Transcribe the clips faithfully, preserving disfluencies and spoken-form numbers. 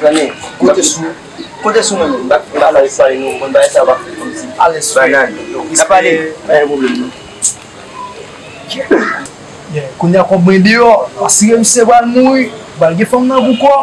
Tande, konte sou, konte sou mwen, menm. M pa, m pa fè pale nou, mwen bagay sa pa fè kòmsi. Alèz, frè. Bannan. N a pale, pa gen pwoblèm, non. Yeah, kounye a kòb mwen deyò, asire misye pral mouri, pral gen fanm nan pou kò.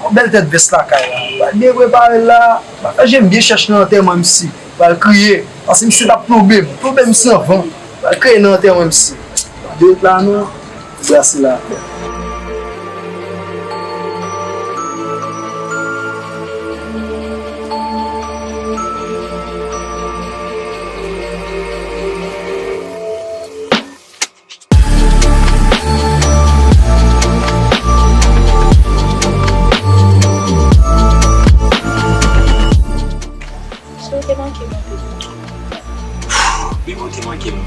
Gon bèl tèt vès lakay la. Pral byen prepare l la. Pataje m byen chèch nan antèman misye. Pral kriye. Paske misye t ap plonbe m. Plonbe misye anvan. Pral kriye nan antèman misye. Pral de wòt la non. Brase la. Cheri, ou te manke m anpil. Baby, ou te manke m.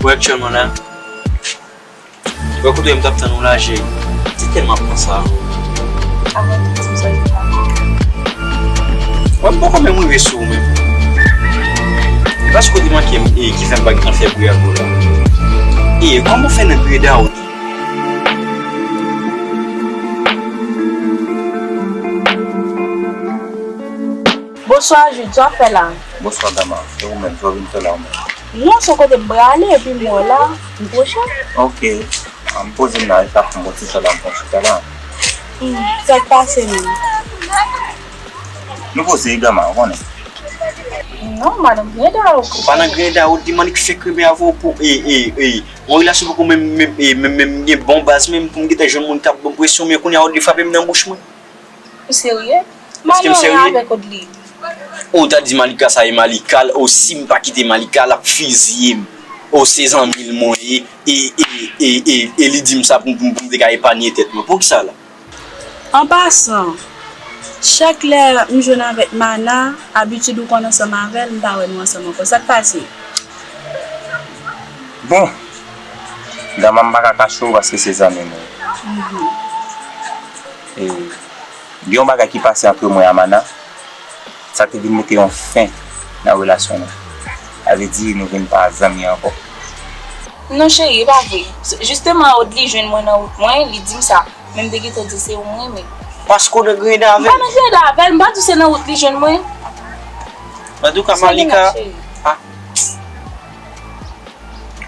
Ou wè aktyèlman la, ou wè kote m t ap tann ou la, cheri. Se tèlman pran sa. Avan tout, m sòti la. Wè, m poko menm rive sou ou menm. E pa si kote manke m, e, ki fè m pa gentan fè pri avè w la. E, kòman w fè nan greda ou? Bonswa, Jude, sa w ap fè la? Bonswa, Gama. E ou menm, sa w vin fè la, ou menm? Non, se yon kote m prale, epi m wè w la, m pwoche. Ok. Ah, m poze m la, e sa fè m pran ti tan la, m pran chita la. Hmm, sa k pase menm? Nou poze, Gama, ou konnen. Non, madanm Grenda, ou. Ou pa nan Grenda, ou di Malik fè krimen avè w pou, e, e, e, yon relasyon pou menm, menm, e, menm, menm gen bon baz menm pou m gentan jwenn moun k ap ban m presyon, men kounye a ou li frape m nan bouch mwen. Ou serye? Èske m serye? Mwen avèk Odli. Ou ta di Malika sa e Malika l, o si m pa kite Malika l ap fiziye m. O se zanmi l mwen ye, e, e, e, e, e li di m sa pou, pou, pou m te ka epanye tèt mwen. Poukisa la? An pasan, chak lè m jwenn avèk Mana, abitid ou konn ansanm avè l, m pa wè nou ansanm ankò. Sa k pase? Bon, Gama, m pa ka kache w paske se zanmi m ou ye. Mhm. E gen yon bagay ki pase antre mwen a Mana, sa te vin mete yon fen nan relasyon nou. Sa vle di nou vin pa zanmi ankò. Non, cheri, e pa vre. Jisteman, Odli jwenn mwen nan wout mwen, li di m sa. Men m te gentan di se ou m renmen. Paske w nan greda avè l? M pa nan greda avè l, m pa di w se nan wout li jwenn mwen. Antouka, Malika. Ah.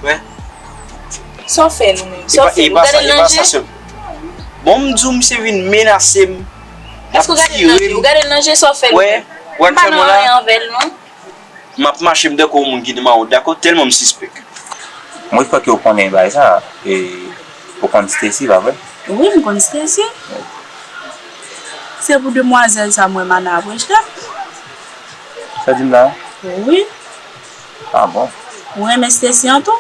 Wè. Sa w fè l ou menm? Sa w fè l? Ou gade l nan je? Bon, m di w, misye vin menase m. Èske w gade l nan je? Ou gade l nan je, sa w fè l ou menm? Wè, wè, m pa nan anyen avè l, non. M ap mache, m tankou yon moun ki nan mawon, dakò? Tèlman m sispèk. Mwen kwè ke w konnen bagay sa, e, ou konn Stacy, pa vre? Wi, m konn Stacy. Se pou demwazèl sa mwen Mana ap rejte m. Sa di m la? Wi. Ah bon? Ou renmen Stacy an tou?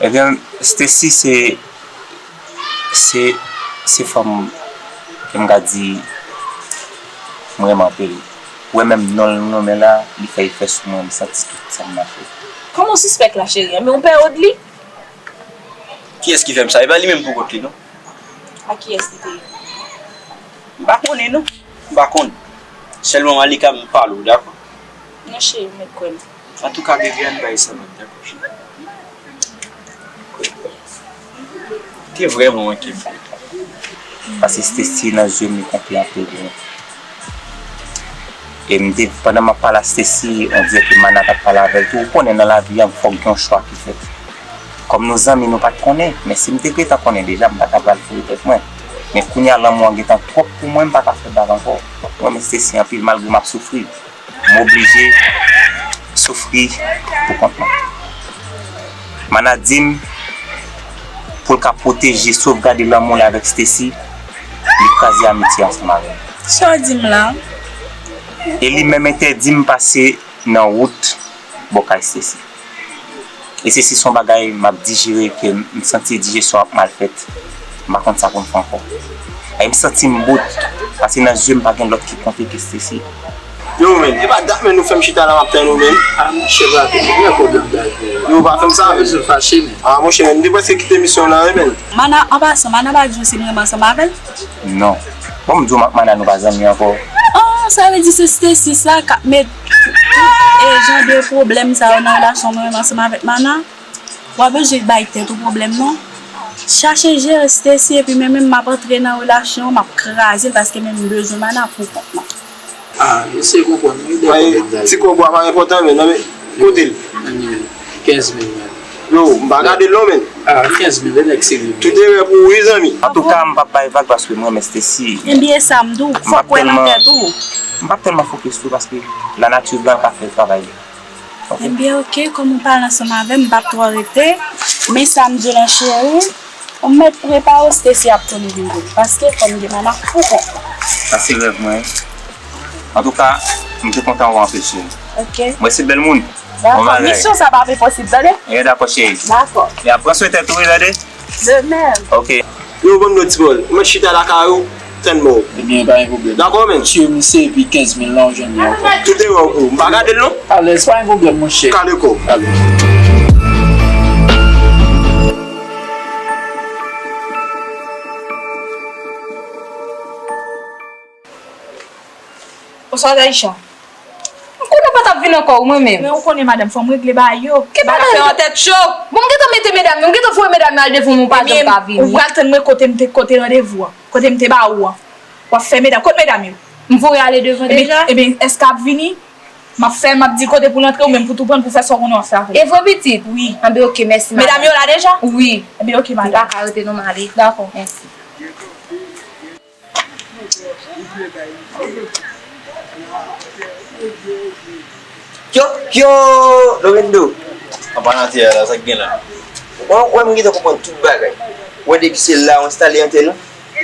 Ebyen, Stacy se, se, se fanm ke m ka di m renmen anpil. Ou wè menm non l nonmen la, li fè efè sou mwen, m santi tout san m mache. Kòman w sispèk la, cheri? Men ou pè Odli? Kiyès ki fè m sa? E pa li menm pou kont li, non. A kiyès li te ye? M pa konnen, non. M pa konn. Sèlman Malika, m pale w, dakò? Non, cheri, ou mèt kwè m. Antouka, bebe, ann bay sa, dakò, cheri? Te vrèman manke m. Paske Stacy nan zye m, li konte anpil pou mwen. E m te, pandan m ap pale a Stacy, on dirè ke Mana t ap pale avè l tou. Ou konnen nan lavi a, fòk gen yon chwa ki fèt. Kòm nou zanmi, nou pa t konnen. Men si m te gentan konnen deja, m pa ta pral foure tèt mwen. Men kounye a, lanmou an gentan twòp pou mwen, m pa ka fè bak ankò. Mwen renmen Stacy anpil, malgre m ap soufri. M oblije soufri pou kont mwen. Mana di m pou l ka pwoteje, sovgade lanmou l avèk Stacy, li kraze amitye ansanm avè m. Sa w di m la? E li menm entèdi m pase nan wout bò kay Stacy. E se, se yon bagay m ap dijere ke m, m santi dijesyon ap mal fèt. M pa konn sa pou m fè ankò. E m santi m bout, paske nan zye m pa gen lòt ki konte ke Stacy. Yo, men, e pa dat men nou fè m chita la, m ap tann ou, men. A, monchè, pa gen pwoblèm, daj. Yo, pa fè m sa, men. Ou fache, men. A, monchè, men, m te prèske kite misyon la, wi, men. Mana, an pasan, Mana pa di w si m renmen ansanm avè l? Non. Bon, m di w, m ak Mana, nou pa zanmi ankò. Oh, sa vle di se Stacy sa k ap met tout, e, jan de pwoblèm sa yo nan relasyon mwen menm ansanm avèk Mana? W ap bezwen bay tèt ou pwoblèm, non? Chache jere Stacy epi men menm m ap antre nan relasyon an, m ap kraze l paske men m bezwen Mana pou kont mwen. Ah, m eseye konprann wi, de pwoblèm sa yo. Ti kòb ou a pa enpòtan, men non, men kote l? Kenz mil, men. Yo, m pa gade l non, men. Ah, kenz mil, e nèg serye. Tout erè pou ou, wi, zanmi. Antouka, m p ap bay vag paske m renmen Stacy. Ebyen, sa m di w, fò w kwè nan tèt ou. M p ap tèlman fokis tou paske lanati blan ka fè travay li. Ebyen, oke, kòm ou pale ansanm avè m, m p ap twò rete. Men sa m di w lan, cheri, ou mèt prepare w, Stacy ap tounen vin kote m, paske fò m gen Mana pou kont mwen. Sa se rèv mwen. Antouka, m te kontan wè w anpil, cheri. Oke. Mwen se bèl moun. Dakò, misyon sa pa vle posib, tande? Ebyen, dakò, cheri. Dakò. E ap pran swen tèt ou, wi, tande? De même. Oke. Yo, ban m dlo ti bòl. Ou mèt chita lakay ou, tann mò. Ebyen, pa gen pwoblèm. Dakò, men. Tye misye epi kenz mil lan, ou jwenn li ankò. Tout erè pou ou. M pa gade l non. Alèz, pa gen pwoblèm, monchè. Kale kò w. Alèz. Bonswa, Daisha. M konnen w pa t ap vin ankò, wi, mwen menm. Men ou konnen, madanm, fò m regle bagay yo. Ki bagay? Bagay fè yon tèt cho. Bon, m gentan mete medam yo, m gentan voye medam yo al devan mwen, ou pa janm ka vini. Ou pral tann mwen kote m te, kote randevou an, kote m te ba ou an. W ap fè medam, kote medam yo? M voye ale devan deja. Ebyen, èske ap vini? M ap fè, m ap di kote pou l antre, ou menm pou tou pran, pou fè sa w konnen w ap fè avè l. E vre, pitit? Wi. Anben, oke, mèsi, madanm. Medam yo la deja? Wi. Ebyen, oke, madanm. M pa ka rete non, m ale. Dakò. Mèsi. Kyo, kyo, Lorendo. Apa nan tè a la, sa k gen la? Bon, ou wè m gentan konprann tout bagay. Ou wè depi se la ou enstale antèn ou,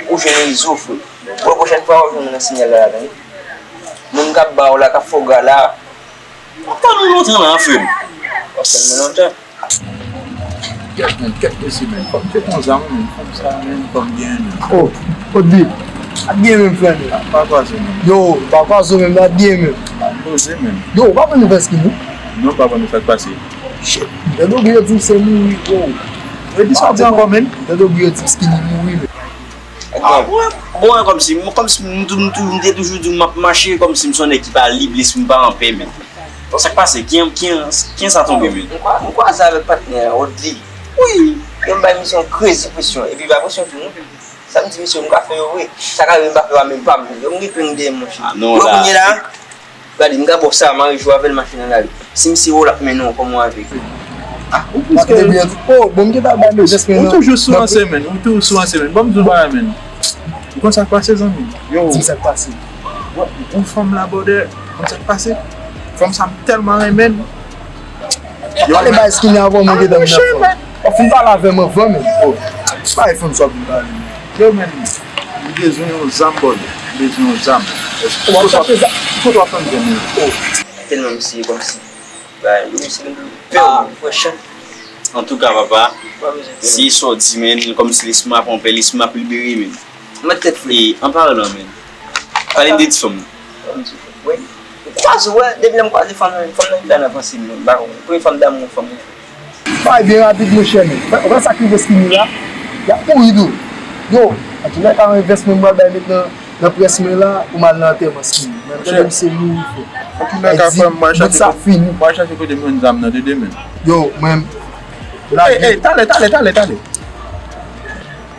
ou jwenn rezo, frè. Bon, pwochèn fwa w ap jwenn mwen nan sinyal la, tande. Moun k ap ba w la, k ap fè w gra la. W ap tann ou lontan la, frè m. W ap tann mwen lontan. Kèt, men, kèt mesye, men. Fò m te pran zam, men. Fanm sa, men, fò m genyen, men. Oh, Odby. Ap genyen, men, frè m. Pa kwaze, men. Yo, pa kwaze, men, ap genyen, men. Pa poze, men. Yo, ou pa pran nouvèl skin, non? Non, pa pran, sa k pase? Shit, m te oblije di m se mouri, bro. Redi sa w di ankò, men. M te oblije di m skin li mouri, men. Ah, bon, bon, kòmsi, kòmsi m tou, m tou, m te toujou di w m ap mache, kòmsi m se yon nèg ki pa lib, lespri m pa anpè, men. Sa k pase? Kiyan, kiyan, kiyan sa tonbe, men? M kwa-, m kwaze avèk patnè a, Odly. Wi. Yo bay misye yon krezi presyon, epi pa presyon tou, non. Sa m di misye, m ka fè yo vre. Sa ka rive m pa fè yo a menm pa m. Yo m gen plen dèyè m, monchè. Ah, non, la. Kounye la, gade, m ka ba w sa, mare jou avè l mache nan lari. Si misye wè w, l ap mennen w kòman w avèk li. Ah, ou plis ke. Oh, bon, m gentan bay nou jès men. Ou toujou sou anse, men. Ou toujou sou anse, men. Ban m di w bagay, men. Ou konn sa k pase, zanmi? Yo. Di m sa k pase. Bon, yon fanm la, brother. Ou konn sa k pase? Fanm sa, m tèlman renmen l. Yo, pale bay skin avan, mwen gentan nan fanm. W ap fin pale avè m anvan, men. Oh. Bay fanm sa w ap vin pale. Yo, men. M bezwen yon zam, brother. M bezwen yon zam. Èske w ap chache zam? Kote w ap jwenn zam yo? Oh. Tèlman misye kòmsi. Ba, yo, misye gen dlo pè, wi, frè chat. Antouka, papa, si sa w di, men, kòmsi lespri m ap anpè, lespri m ap libere, men. Mèt tèt frè. E, an palan, men. Pale m de ti fanm. Wi. M kwaze, wè, depi lè m kwaze fanm nan, fanm nan vin la nan panse m, non. M pa konprann. Premye fanm damou, fanm nan. Bay byen rapid, monchè, men. Ou wè sa k rive Skinny la? Y ap mouri tou. Yo, antoulèka, yon envèsman m pral bay mentnan nan près mwen la, pou m al nan antèman Skinny. Mwen tande misye mouri, frè. Antoulèka, frè m, m pral chache kote, m pral chache kote m jwenn zam nan, tande, men. Yo, mwen, ey, ey, talè, talè, talè, talè.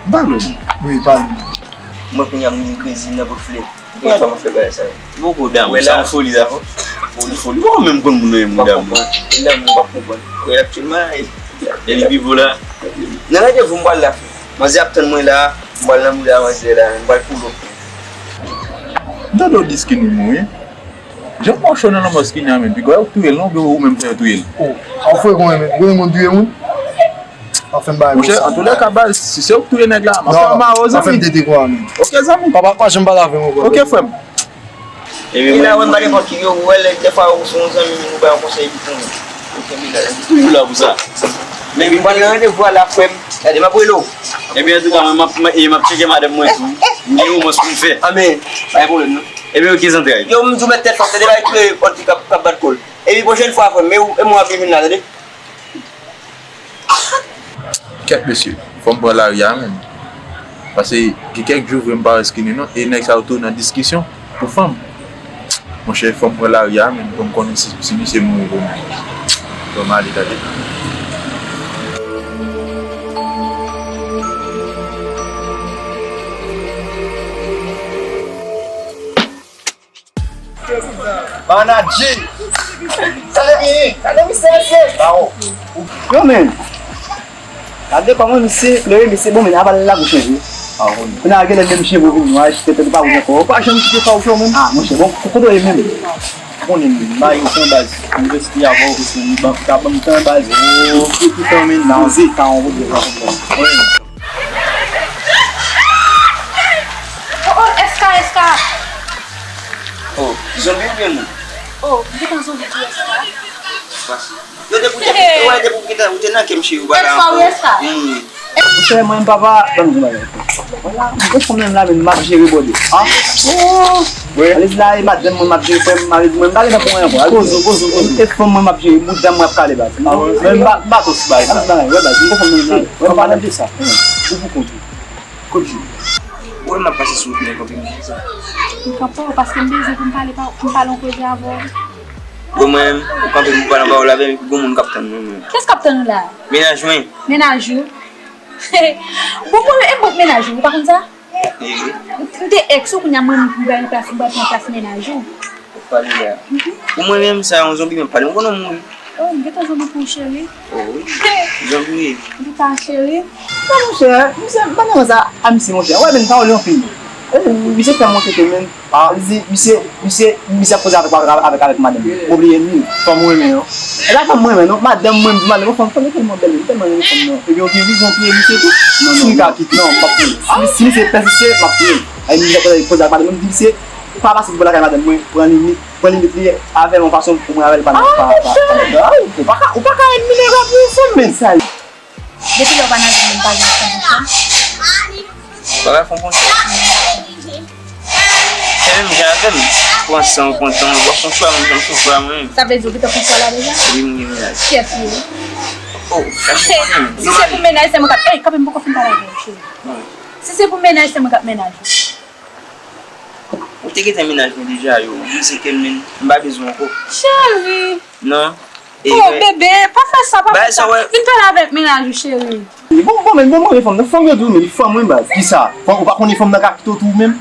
Pale. Wi, pale. Mwen kounye a m vin krezi nan bout flè. Kounye a fò m fè bagay sa yo. Bon, gwo dam, sa yon foli sa, fò. Foli, foli. Ou pa menm konn moun nan, moun dam. Ou pa konprann. Ou pa konprann. Wè, aktyèlman, e, e li pi vo la. Nan randevou m pral la. Manzè ap tann mwen la. M pral nan bouda manzè la. M pral koule. Dodo di Skinny mouri. Jan mò cho nan lanmò Skinny a menm. Piga ou k touye l non, oubyen ou menm fè yo touye l? Oh, ou frekan, men. Ou renmen moun touye moun? Pa fè m bagay konsa. Monchè, antoulèka, baz, si se ou k touye nèg la, m ap fè w mare, zanmi. Non, pa fè m tete konsa, men. Oke, zanmi. Papa, pa janm pale avè m ankò. Oke, frè m. Ebyen, e la, mwen, m pa nenpòt ki, yo, ou wè, lè, dèfwa, ou se yon zanmi, ou bay yon konsèy, li pou ou. Ou kenbe la, li toujou la pou sa. Men, m pral nan randevou a la, frè m. Gade, m ap rele w. Ebyen, antouka, mwen, m ap, m, e, m ap tcheke madanm mwen tou. M gen romans pou m fè. A, men, pa gen pwoblèm, non. Ebyen, oke, zantray. Yo, m di w mèt tèt fò, se de bagay ki rele pòt ki k ap, k ap bat kò l. Epi pwochèn fwa, frè m, e ou, e mwen ap vin la, tande? Kèt mesye, fò m pran lari a menm. Paske gen kèk jou vre m pa wè Skinny non, e nèg sa yo tou nan diskisyon pou fanm. Monchè, fò m pran lari a menm, pou m konnen si, si misye mouri vre menm. Fò m ale tande. Manadji! Sa te vini! Sa te misye, mesye! Bawo! Yo, men! Gade kòman misye plere, misye bon, men aval la pou chanje. Kounye a genlè menm cheve ou vin nwa, cheve tèt ou pa wout ankò. Ou pa janm kite fawouch ou menm. Ah, monchè, bon, kote w ye menm? Konnen m, m ba yo tan baz. Anivèsite avan ou, se li ban, ka ban m tan baz. Oh, ki tan men nan. Poze, ka on wout devan. Oh, oh, S K, S K. Oh, zanmi oubyen moun? Oh, m gentan zanmi tou, S K. Pase. Yo, depi w te, yo, depi w te, ou te nan kè m, cheri, ou pa la ankò. S K, wi, S K. Hmm. Monchè, mwen, papa, ban m di bagay. Vwala, m gon fanm nan la, men m ap jere bòde. Ah? Oh! Alezi la, e madanm mwen m ap jere, frè m, alezi mwen, m pa gen tan pou mwen ankò. Kozo, kozo, kozo. E fanm mwen m ap jere, bouda mwen ap kale baz. Ah, wi. Men m pa, m pa tos baz. Ap bay, wè baz, m gon fanm nan la. Wè, an palan de sa, ou pou kont ou. Kot jou? Ou wè m ap pase sou wout mwen kanpe m konsa. M kanpe w paske m bezwen pou m pale pa, pou m pale yon koze avè w. Bon, mwen menm, ou kanpe m pou pale yon pawòl avè m, epi gon moun k ap tann mwen, mwen. Kiyès k ap tann ou la? Mennaj mwen. Mennaj ou? Bon, mwen menm, e mwen k mennaj ou, ou pa konn sa? Wi. M te ex ou, kounye a mwen menm, m pral pran plas, m pral pran plas mennaj ou. Ou pale la. Pou mwen menm, sa yon zonbi, men pale, ou konnen mouri. Oh, m gentan zonbi pou ou, cheri. Oh, wi. Zonbi, wi. Ou pa cheri? Non, monchè, misye, m pa nan sa a misye, monchè. Ou wè, men pawòl yo anpil. E, misye fè m yon tete, men. Ah, li di, misye, misye, misye ap koze avèk, avèk, avèk madanm. M obliye li. Fanm ou renmen, non? E pa fanm mwen renmen, non. Madanm mwen, m di madanm, fanm, fanm, tèlman bèl, li tèlman renmen fanm, non. Ebyen, ou gen vizyon touye misye tou? Non, non, non. Si m ka kite. Non, m p ap touye. Si, si misye pèsiste, m ap touye. Ay, misye ap koze avèk madanm, m di misye, ou pa pase pou lakay madanm mwen, pran limit. Pran limit li avè m yon fason pou mwen avè l pa nan, pa, pa, pa nan. Ay, ou pa ka, ou pa ka ènmi nèg ap yon fanm, men sa. Depi lè w pa nan vi m, m pa janm fè konsa. Pa ka fè konsa. Se menm jan avè m. Pran san w, pran tan w, w ap pran swa mwen, m pran swa mwen. Sa vle di ou gentan pran swa la deja? Wi, m gen mennaj. Kiyès li ye? Oh, sa se mwen menm. Si se pou mennaj, se mwen k ap, ey, kanpe, m poko fin pale avè w, cheri. Si se pou mennaj, se mwen k ap mennaj ou. Ou te gentan mennaj mwen deja, yo. Ou bliye se ke m, men m pa bezwen ankò. Cheri! Non. E, oh, bebe, pa fè sa, pa fè sa. Vin pale avèk mennaj ou, cheri. Bon, bon, men bon, mwen, fanm nan, fanm yo di w, men fanm mwen, baz. Kisa? Fanm, ou pa konnen fanm nan ka kite w tou menm?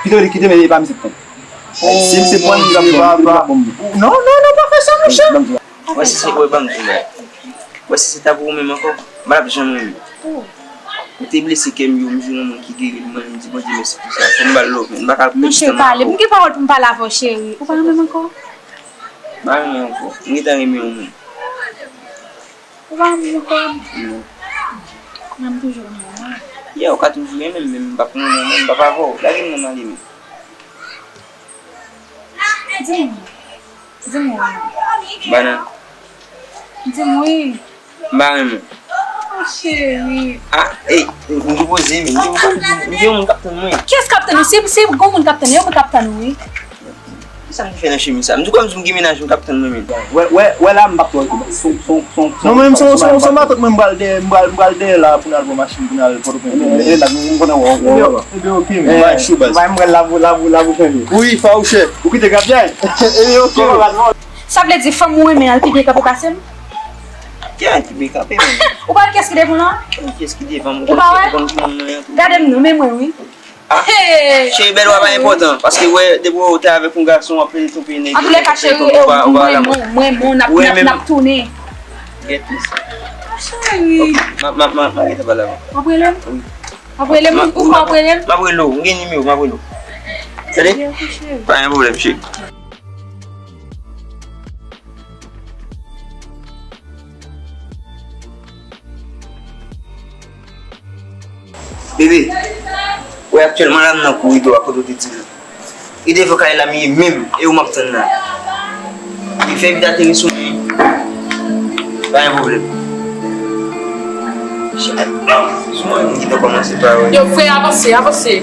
Kite w, li kite, men e pa misye k pran. Oh, si misye pran, li ap bon, li ap bon. Non, non, non, pa fè sa, monchè. Wè, si se, wè, ban m di w, wè, si se ta pou ou menm ankò, m pa t ap janm renmen. Ou te blese kè m, yo, m jwenn yon moun ki geri l, mwen, m di Bondye mèsi pou sa. Fò m ba l love, men m pa ka pèdi tan nan. Monchè, pale. M gen pawòl pou m pale avè w, cheri. Ou pa renmen m ankò? M pa renmen ankò. M gentan renmen yon moun. Ou pa renmen m ankò? Non. Men m toujou renmen w, non. Yeah, ou ka toujou renmen m, men m p ap renmen w, men m p ap avè w. Lage m nan m ale, men. Di m wi. Di m wi. Banann. Di m wi. M pa renmen w. Oh, cheri. Ah, ey, m te poze, men m te poze, m gen yon moun k ap tann mwen. Kiyès k ap tann ou? Se, se gon moun k ap tann ou, yon moun k ap tann ou, wi. Sa m fè nan chemiz sa? M di w kòm si m gen mennaj m k ap tann mwen menm. Wè, wè, wè la m p ap twò rete. Son, son, son, non, men m se, se, se matant mwen m pral dèyè, m pral, m pral dèyè la pou n al pran machin, pou n al Pòtoprens. Ebyen, m konnen wè, wè, wè. Ebyen, oke, men. Bay chou, baz. Bay m pral la pou, la pou, la pou chanje. Wi, fawouchè. Ou kite grapyay? Ebyen, oke. Sa vle di fanm ou renmen an pi byen kanpe pase m? Ki a ki byen kanpe, men? Ou pa wè kiyès ki devan w lan? Kiyès ki devan m? Ou pa wè? Ou konn ki moun mwen an tou. Gade m non, men mwen wi. Ah, cheri, bèl w a pa enpòtan, paske wè, depi w te avèk yon gason, w ap pede twonpe nèg yo, twonpe nèg yo, ou pa, ou pa la mwen. Mwen, mwen, n ap, n ap, n ap tounen. Gèt li sa. Cheri. M ap, m ap, m ap, m ap gentan pale avè w. W ap rele m? Wi. W ap rele m? Ou ka w ap rele m? M ap rele w, m gen nimewo, m ap rele w. Tande? Ok, ok, cheri. Pa gen pwoblèm, cheri. Bebe, wè aktyèlman la m nan koridò a kote w te di m. E devan kay la m ye menm, e ou m ap tann la. Li fè vit ateri sou mwen. Pa gen pwoblèm. Sou mwen, m gentan kòmanse pa wè. Yo, frè, avanse, avanse.